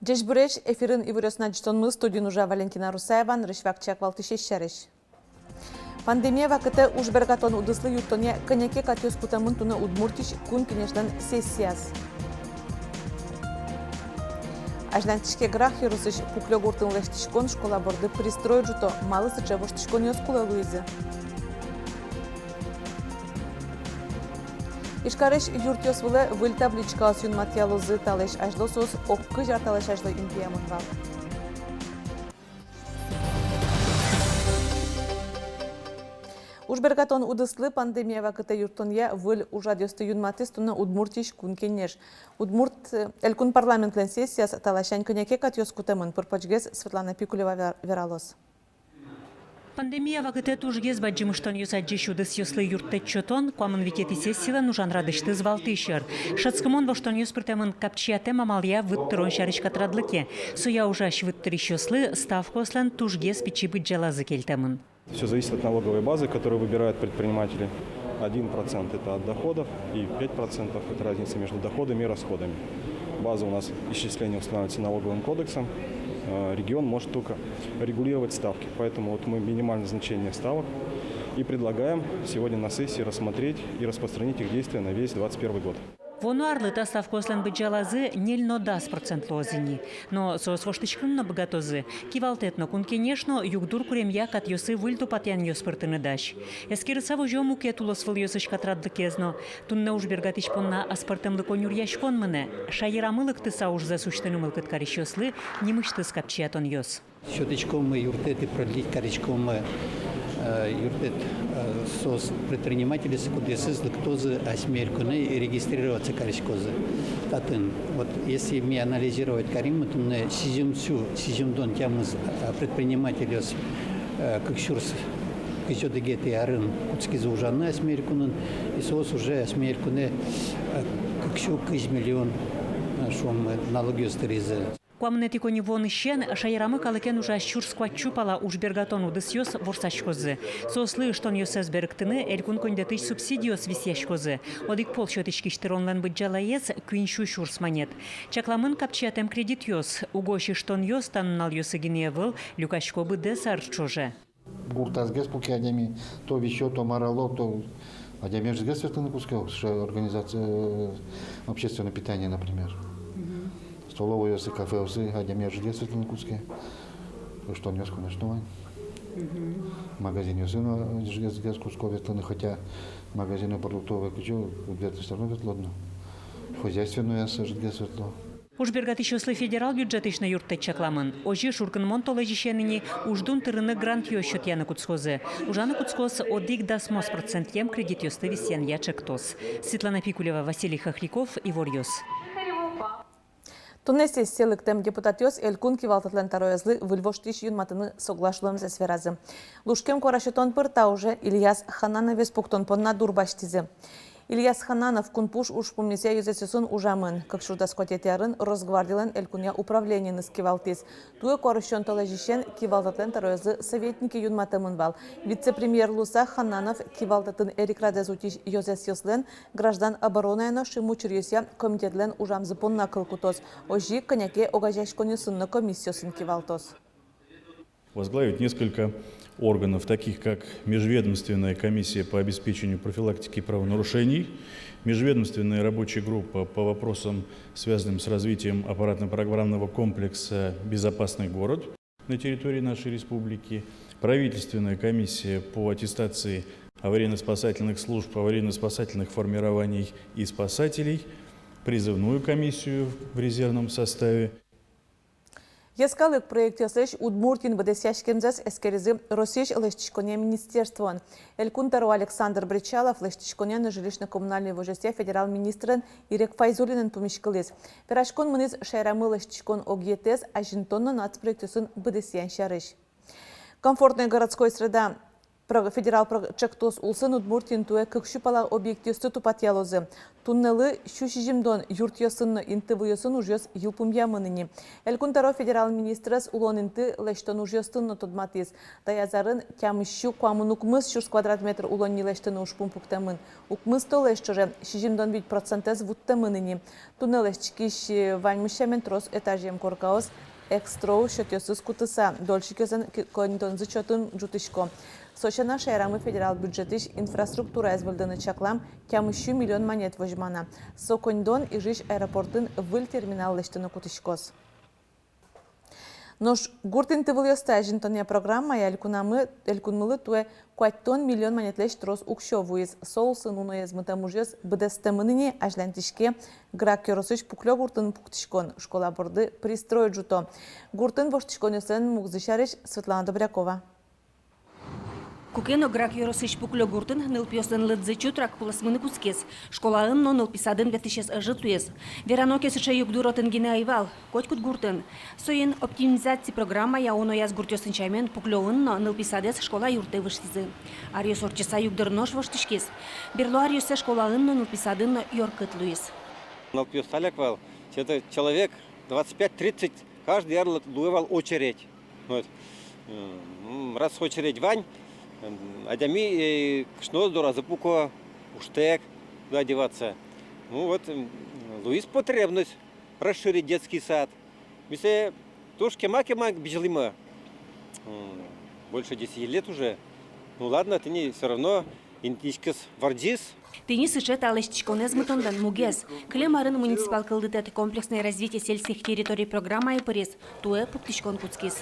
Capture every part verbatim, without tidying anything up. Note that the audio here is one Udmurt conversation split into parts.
Ӟечбуресь! Эфирын «Иворъёс» но ӝытонмы, студиын ужа Валентина Русаева. Нырысь вакчияк валтӥсез сярысь. Пандемия вакытэ ужбергатон удыслы юрттонъя кӧня ке катъёс кутэмын туннэ Удмуртиын Кун Кенешлэн сессияз. Азьланьтӥське Грах ёросысь Пуклё гуртын лэсьтӥськон, школа борды пристрой ӝуто. Малы сыӵе воштӥськонъёс кулэ луизы? Ижкарысь юртъёс вылэ выль табличкаос юнматъялозы. Талэсь азьло соос ог кызь ар талэсь азьло интыямын вал. Ужбергатон удыслы пандемия вакытэ юрттонъя выль ужрадъёсты юнматӥз туннэ Удмуртиысь Кун Кенеш. Удмурт, э, Элькун парламентлэн сессияз та ласянь кӧня ке катъёс кутэмын. Пыр-почгес Светлана Пикулева вер-, вералоз. Пандемия вакытэ тужгес бадӟым ыштонъёс адӟись удысъёслы юрттэт сётон куамын витетӥ сессилэн ужанрадысьтыз валтӥсь ӧр. Шӧдскымон воштонъёс пыртэмын капчиятэм амалъя выт тырон сярысь катрадлыке. Соя ужась выт тырисьёслы ставкаослэн тужгес пичи быдӟалазы кельтэмын. Всё зависит от налоговой базы, которую выбирают предприниматели. Один процент — это от доходов, и пять процентов — это разница между доходами и расходами. База у нас исчисления устанавливается налоговым кодексом. Э, регион может только регулировать ставки. Поэтому вот мы минимальное значение ставок и предлагаем сегодня на сессии рассмотреть и распространить их действие на весь двадцать первый год. Вуоно арлы та ставкаослэн быдӟалазы ньыль но дас процент луоз ини. Но соос воштӥськыны но быгатозы. Кивалтэт но, Кун Кенеш но югдур куремъя катъёсы выль тупатъянъёс пыртыны дась. Эскерыса возё мукет улосвылъёсысь катрадлыкез но. Туннэ ужбергатӥсь понна аспӧртэмлыко нюръяськон мынэ. Шаерамы лыктыса ужзэс усьтыны мылкыд карисьёслы нимысьтыз капчиятонъёс. Сётӥськомы юрттэт и продлить кариськомы, э, юрттэт, э, соос предпринимательёслы, кудъёсыз лыктозы асьме элькунэ и регистрироваться кариськозы татын. Вот если ми анализировать каримы, туннэ сизьым сю, сизьымдон тямыс, э, предпринимательёс, э, кык сюрс кызь одӥгетӥ арын кутскизы ужаны асьме элькунын, и соос уже асьме элькунэ, э, кык сю кызь миллион, э, шуом, э, налогъёс тыризы. Куамынэтӥ коньывуонысен шаерамы калыкен ужась сюрс куать сю пала ужбергатон удысъёс ворсаськозы. Соослы ыштонъёссэс берыктыны элькун коньдэтысь субсидиос висъяськозы. Одӥг пол сётӥськись тыронлэн быдӟалаез куинь сю сюрс манет. Чакламын капчиятэм кредитъёс. Угось ыштонъёс та нуналъёсы гинэ ӧвӧл, люкасько быдэс ар ӵоже. Гуртазгес пуке адями, то висё, то мар ало, то адями ӧжытгес ветлыны кутске, сыӵе организация, э, общественное питание, например. Мгм. Столовойёсы, кафеосы адями ӧжытгес ветлыны кутске. Ыштонъёс, конечно, вань. Мгм. Магазинъёсы но ӧжытгес кутско ветлыны, хотя магазины продуктовые кызьы ветло, всё равно ветло одно. Хозяйственнояз ӧжытгес ветло. Ужбергатӥсьёслы федерал бюджетысь но юрттэт чакламын. Озьы шуркынмон толэзьысен ини уждун тырыны грантъёс сётъяны кутскозы. Ужаны кутскоз одӥг дасмос процентъем кредитъёсты висъянъя ӵектос. Светлана Пикулева, Василий Хохряков, Иворъёс. Туннэ сессие лыктэм депутатъёс Элькун Кивалтэтлэн тӧроезлы выль воштӥсь юнматыны соглаш луэмзэс веразы. Лушкем куарасётон пыр та уже Ильяс Ханнановез пуктон понна дурбасьтӥзы. Ильяс Ханнанов кунпуш ужпумъёсъя ёзэсъёсын ужамын. Кык сюрс дас куатетӥ арын Росгвардилэн элькунъя управлениеныз кивалтӥз. Туэ куарусён толэзьысен Кивалтэтлэн тӧроезлы советнике юнматэмын вал. Вице-премьер луыса Ханнанов кивалтэтын эрикрадзэс утись ёзэсъёслэн, граждан оборонаен но шимес учыръёсъя комитетлэн ужамзы понна кыл кутоз. Озьы ик кӧня ке огазеяськонъёсын но комиссиосын кивалтоз. Возглавить несколько органов, таких как Межведомственная комиссия по обеспечению профилактики правонарушений, Межведомственная рабочая группа по вопросам, связанным с развитием аппаратно-программного комплекса «Безопасный город» на территории нашей республики, Правительственная комиссия по аттестации аварийно-спасательных служб, аварийно-спасательных формирований и спасателей, Призывную комиссию в резервном составе. Йӧскалык проектъёслэсь Удмуртиын быдэсъяськемзэс эскеризы Россиысь лэсьтӥськонъя министерствоын. Элькун тӧро Александр Бречалов лэсьтӥськонъя но жилищно-коммунальной возёсъя федерал министрен Ирек Файзуллинэн пумиськылӥз. Вераськон мынӥз шаерамы лэсьтӥськон огъетэз азинтон но нацпроектъёсын быдэсъян сярысь. Комфортной городской среда Прог-, федерал прог-, чектос улсын Удмуртиын туэ кык сю пала объектъёсты тупатъялозы. Туннэлы сю сизьымдон юртъёсын но интывылъёсын ужъёс йылпумъямын ини. Элькун тӧро федерал министрез улон инты лэсьтон ужъёсын но тодматӥз. Таяз арын тямыссю куамын укмыс сюрс квадрат метр улонни лэсьтыны ужпум пуктэмын. Укмыс толэзь ӵоже сизьымдон вить процентэз вуттэмын ини. Туннэ лэсьтӥськись, э, ваньмыз сямен трос этажъем коркаос экстроус счётъёсыз кутыса, дольщикъёслэн ки-, коньдонзы чотын ӝутӥсько. Со сяна шаерамы федерал бюджетысь инфраструктураез выльдыны чаклам тямыссю миллион манет возьмано. Со коньдон Ижысь аэропортын выль терминал лэсьтыны кутӥськоз. Нош гурт интывылъёсты азинтонъя программая элькунамы-, элькунмылы туэ куатьтон миллион манетлэсь трос уксё вуиз. Со улсын уноез мытэм ужъёс быдэстэмын ини. Азьланьтӥське Грак ёросысь Пуклё гуртын пуктӥськон, школа борды пристрой ӝуто. Гуртын воштӥськонъёслэн мугзы сярысь Светлана Добрякова. Куке но Грак ёросысь Пуклё гуртын нылпиослэн лыдзы чутрак пулэсмыны кутскиз. Школаын но нылпи садын ветлӥсез ӧжыт луиз. Верано ке, сыӵе югдур отын гинэ ӧй вал, котькуд гуртын. Соин оптимизаци программая унояз гуртъёсын сямен Пуклёын но нылпи садэз школа юртэ выжтӥзы. Аръёс ортчыса югдур нош воштӥськиз. Берло аръёсы школаын но нылпи садын но ёркыт луиз. Нылпиос таляк вал, это человек двадцать пять-тридцать, каждый ар лу-, луэ вал очередь. Вот. М, раз очередь вань, м, адями, э, кышноос доразы пуко, ужтэк, куда деваться. Ну вот, м, луиз потребность расширить детский сад. Мисэ туж кема-кема бызьылӥмы. М, больше десяти лет уже. Ну ладно, тӥни всё равно интыяськиз, вардӟиз. Тӥни сыӵе та лэсьтӥськонэз мытонлэн мугез. Кылем арын муниципал кылдытэт «Комплексное развитие сельских территорий» программае пыриз, туэ пуктӥськон кутскиз.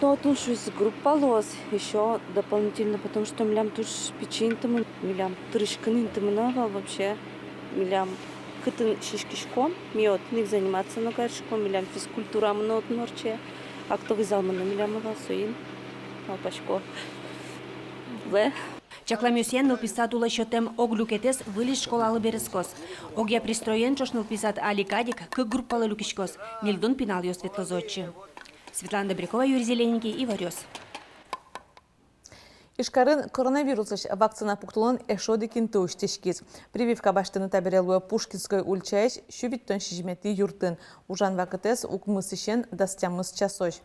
Но отын шуиз, группа луоз ещё дополнительно, потому что милям туж пичи интымы, милям тырыськыны интымы ӧвӧл вообще. Милям кытын сиськиськом, ми отын ик заниматься но кариськом, милям физкультурамы но отын ортче, актовый залмы но милям ӧвӧл, соин малпасько. Ве. Чакламъёсъя, нылпи сад улэ сётэм ог люкетэз выльысь школалы берытскоз. Огъя пристроен ӵош нылпи сад али кадь ик кык группалы люкиськоз, ньыльдон пиналъёс ветлозы отчы. Светлана Добрякова, Юрий Зелененький, «Иворъёс». Ижкарын коронавируслэсь вакцина пуктылон эшшо одӥг инты усьтӥськиз. Прививка басьтыны табере луэ Пушкинской ульчаысь сю витьтон сизьыметӥ юртын. Ужан вакытэз укмысысен дас тямыс часозь.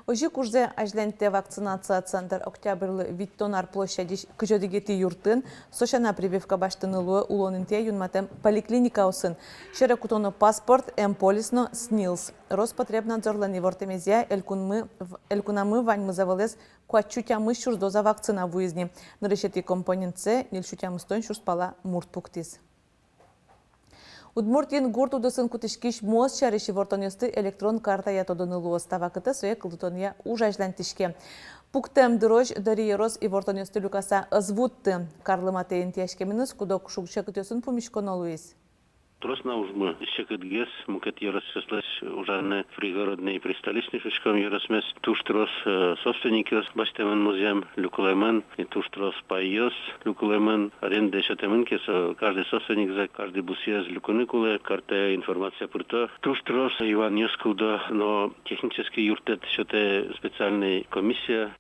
Озьы ик ужзэ азьланьтэ вакцинация центр Октябрьлы витьтон ар площадьысь кызь одӥгетӥ юртын. Со сяна, прививка басьтыны луэ улон интые юнматэм поликлиникаосын. Сьӧре кутоно паспорт, эмполис но снилс. Роспотребнадзорлэн ивортэмезъя, элькунмы в-, элькунамы ваньмыз ӧвӧлэз куать сю тямыс сюрс доза вакцина вуиз ни. Нырысетӥ компонентсэ ньыль сю тямыстон сюрс пала мурт пуктӥз. Удмуртиын гурт удысын кутӥськись муос сярысь ивортонъёсты электрон картая тодыны луоз. Та вакытэ сое кылдытонъя уж азьланьтӥське. Пуктэм дырозь Дэри ёрос ивортонъёсты люкаса ӧз вутты. Карлы матэ интыяськеменыз куд-ог шуг-секытъёсын пумиськоно луиз. Трос на ужмы, секытгес мукет ёросъёслэсь ужаны, пригородный, пристоличный шуиськом ёросмес. Туж трос, э, собственникъёс басьтэмын музъем, люкылэмын, и туж трос пайёс люкылэмын. Арендае сётэмын ке, со каждый собственникзэ, каждый бусыез люкыны кулэ, картая информация пырто. Туж трос юанъёс кылдо, но технический юрттэт сётэ специальный комиссия.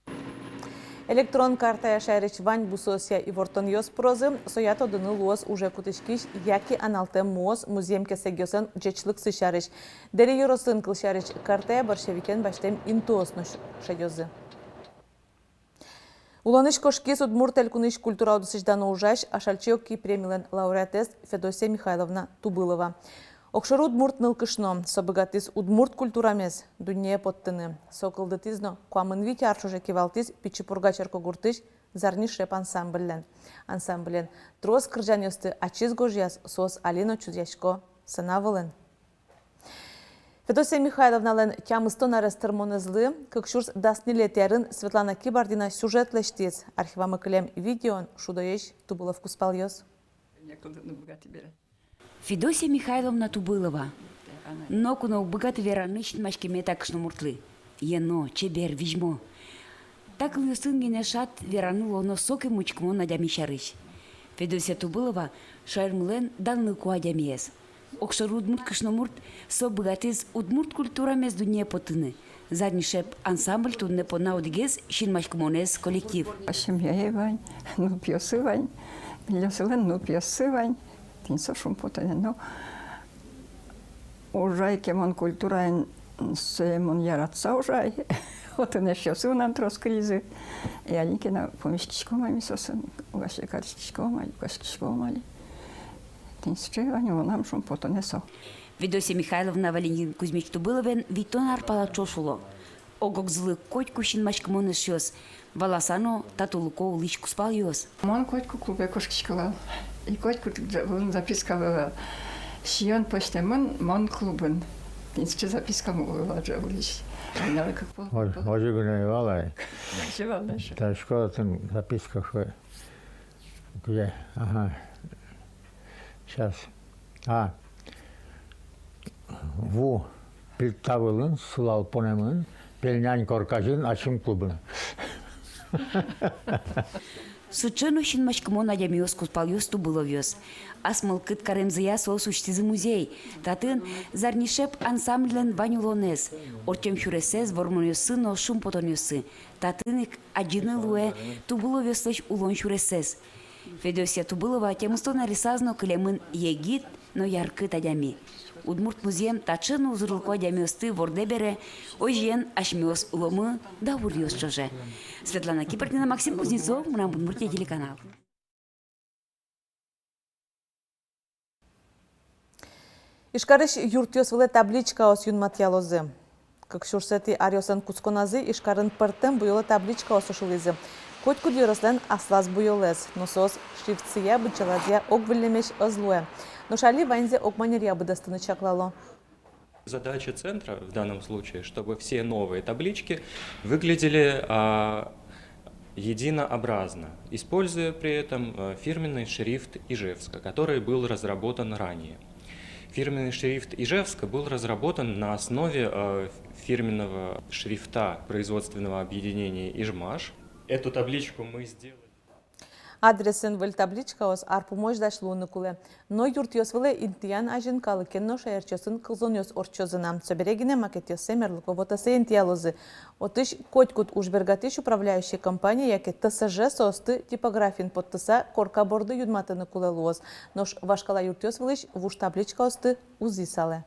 Электрон картая шаерысь вань бусыосъя ивортонъёс пырозы, соя тодыны луоз уже кутӥськись яке аналтэм муос музъем кесэгъёслэн ӟечлыксы сярысь. Дэри ёросын, кылсярысь, картая борщевикен басьтэм интыос но ш-, шедёзы. Улонысь кошкиз Удмурт Элькунысь культура удысысь дано ужась, Ашальчи Оки премилэн лауреатэз Федосия Михайловна Тубылова. Огшоры удмурт нылкышно, со быгатӥз удмурт культурамес дуннее поттыны. Со кылдытӥз но куамын вить ар ӵоже кивалтӥз Пичи Пурга черкогуртысь «Зарни шеп» ансамблен. Ансамблен трос кырӟанъёсты ачиз гожъяз, соос али но чузъясько сцена вылын. Федосия Михайловналэн тямыстон арес тырмонэзлы кык сюрс дас ньылетӥ арын Светлана Кибардина сюжет лэсьтӥз. Архивамы кылем видеоын шудоесь Тубылов кузпалъёс. Федосия Михайловна Тубылова. Ноку но уг быгаты вераны синмаськеме та кышномуртлы. Йӧно, чебер, визьмо. Та кылъёсын гинэ шат вераны луоно сокем учкымон адями сярысь. Федосия Тубылова — шаермылэн данлыко адямиез. Огшоры удмурт кышномурт, со быгатӥз удмурт культурамес дуннее поттыны. «Зарни шеп» ансамбль туннэ понна одӥгез синмаськымонэз коллектив. Семьяе вань, нылпиосы вань, нылъёсылэн нылпиоссы вань. Тӥни со шумпотонэ но. Ужай ке мон культураын, сое мон яратыса ужай. Отын эшъёсы мынам трос кылизы. И али ке но пумиськиськом ай ми соосын, угось кариськиськом ай, угось киськом али. Тӥни сыӵе вань мынам шумпотонэ со. Федосия Михайловна Валентин Кузьмич Тубыловен витьтон ар пала ӵош уло. Ог-огзылы котьку синмаськымон эшъёс, валаса но татулыко улӥсь кузпалъёс. Мон котьку клубе кошкисько вал. И котьку тӥ-, за-, вылын записка вал. Сиён пӧзьтэмын, мон клубын. Тӥни сыӵе записка вал, улӥсь. Озьы гинэ вал ай. Озьы вал, да. Та школаын записка шуэ. Где? Ага. Сейчас. А. Ву плита вылын сылал понэмын, пельнянь корказьын ачим клубын. Сыӵе но синмаськымон адямиос кузпалъёс Тубыловъёс. Ас мылкыд каремзыя соос усьтӥзы музей. Татын «Зарни шеп» ансамбльлэн вань улонэз, ортчем сюресэз, вормонъёссы но шумпотонъёссы. Татын ик адӟыны луэ Тубыловъёслэсь улон сюрессэс. Федосия Тубылова тямыстон аресаз но кылемын егит но яркыт адями. Удмурт музъем таӵе но узырлыко адямиосты вордэ бере, озьыен, асьмеос уломы дауръёс ӵоже. Светлана Кибардина, Максим Кузнецов, «Мынам Удмуртие» телеканал. Ижкарысь юртъёс вылэ табличкаос юнматъялозы. Кык сюрсэтӥ аръёслэн кутсконазы Ижкарын пӧртэм буёло табличкаос ошылӥзы. Котькуд ёрослэн аслаз буёлэз, но соос шрифтсыя, быдӟалазыя ог выллемесь ӧз луэ. Нош али ваньзэ ог манеръя быдэстыны чаклало. Задача центра в данном случае, чтобы все новые таблички выглядели, а, единообразно, используя при этом, э, фирменный шрифт Ижевска, который был разработан ранее. Фирменный шрифт Ижевска был разработан на основе, э, фирменного шрифта производственного объединения «Ижмаш». Эту табличку мы сделали. Адресэн выль табличкаос ар пумозь дась луыны кулэ. Но юртъёс вылэ интыян азьын калыкен но шаерчиосын кылзонъёс ортчозы на. Собере гинэ макетъёссэ мерлыко вотэсэ интыялозы. Отысь котькуд уж бергатӥсь управляющий компания яке Т С Ж соосты типографиын поттыса корка борды юнматыны кулэ луоз. Нош вашкала юртъёс вылысь вуж табличкаосты уз исалэ.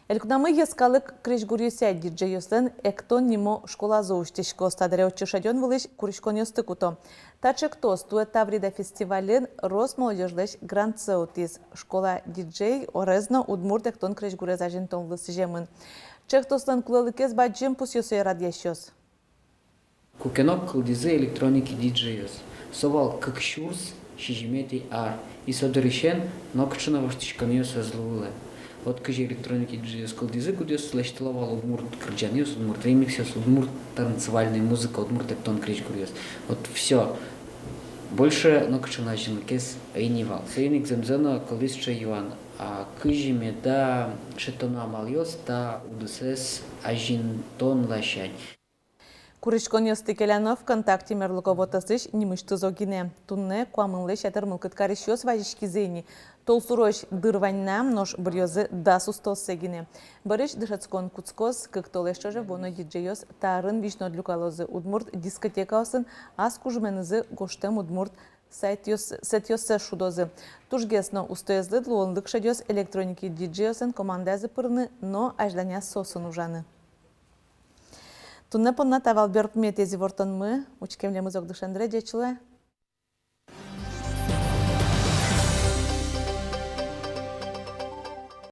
Элькунамы йӧскалык крезьгуръёсъя диджейёслэн «Эктон» нимо школазы усьтӥськоз. Та дыре отчы шедён вылысь куриськонъёсты куто. Та чектос туэ «Таврида» фестивальын Росмолодёжлэсь грантсэ утӥз. Школа диджей ӧрез но удмурт эктон крезьгурез азинтонлы сӥземын. Чектослэн кулэлыкез бадӟым, пусъё сое радъясьёс. Куке но кылдӥзы электроники диджейёс. Со вал кык сюрс сизьыметӥ ар. И со дырысен нокыӵе но воштӥськонъёс ӧз луылэ. Вот кызьы электроники диджейёс кылдӥзы, кудъёсыз лэсьтыло вал удмурт кырӟанъёс, удмурт ремиксъёс, удмурт танцевальной музыка, удмурт эктон крезьгуръёс. Вот всё. Больше нокыӵе но азинлыкез ӧй ни вал. Соин ик зэмзэ но кылдӥз сыӵе юан: а кызьы меда шедьтоно амалъёс та удысэз азинтон ласянь? Куриськонъёсты келяно ВКонтакте мерлыко вотэсысь нимысьтыз огинэ. Туннэ куамынлэсь ятыр мылкыд карисьёс вазиськизы ини. Толсурозь дыр вань на, нош быръёзы дас устооссэ гинэ. Бӧрысь дышетскон кутскоз. Кык толэзь ӵоже вуоно диджейёс та арын визьнод люкалозы, удмурт дискотекаосын ас кужменызы гожтэм удмурт сайтъёс-, сетъёссэ шудозы. Тужгес но устоезлы луонлык шедёз электроники диджейёслэн командаязы пырыны но азьланяз соосын ужаны. Туннэ понна та вал берпуметӥез ивортонмы. Учке милемыз ог дышем дыре. Ӟеч луэ.